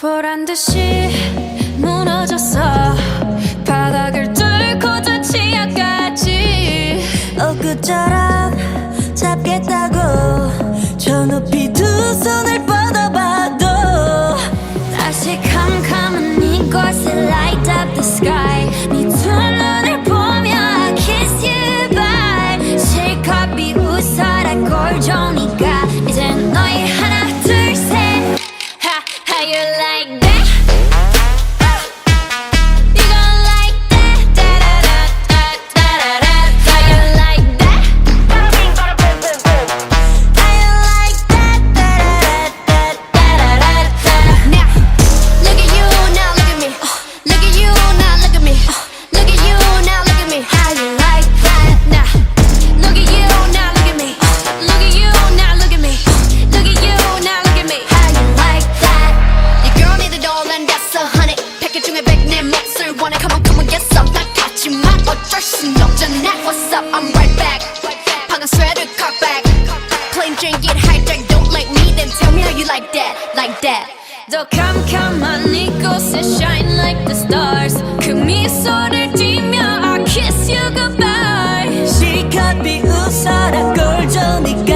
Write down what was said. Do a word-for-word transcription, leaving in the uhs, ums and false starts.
보란 듯이 무너졌어. 바닥을 뚫고 저 지하까지. 엊그처럼 잡겠다고 저 높이 두 손을 뻗어봐도 다시 캄캄한 이곳에 light up the sky. 네 두 눈을 보며 I kiss you bye. 실컷 비웃어라 꼴 좋으니까. 이제 너의 하나 둘 셋. Ha, how you like that? You gon' like that? Da da da da da da da. How you like that? How you like that? Da da da da da da da da. Now, look at you, now look at me. Look at you, now look at me. Look at you, now look at me. How you like that? Now, look at you, now look at me. Look at you, now look at me. Look at you, now look at me. How you like that? Your girl need a doll and that's a hundred. Package 중에 백 내 몫을 원해. Come on, come on, get some. 나 같지만 어쩔 순 없잖아. What's up? I'm right back. 방금 sweater cock back. Plain Jane get hijacked. Don't like me, then tell me how you like that, like that. 더 캄캄한 이곳에 shine like the stars. 그 미소를 띠며 I kiss you goodbye. 실컷 비웃어라 꼴 좋으니까.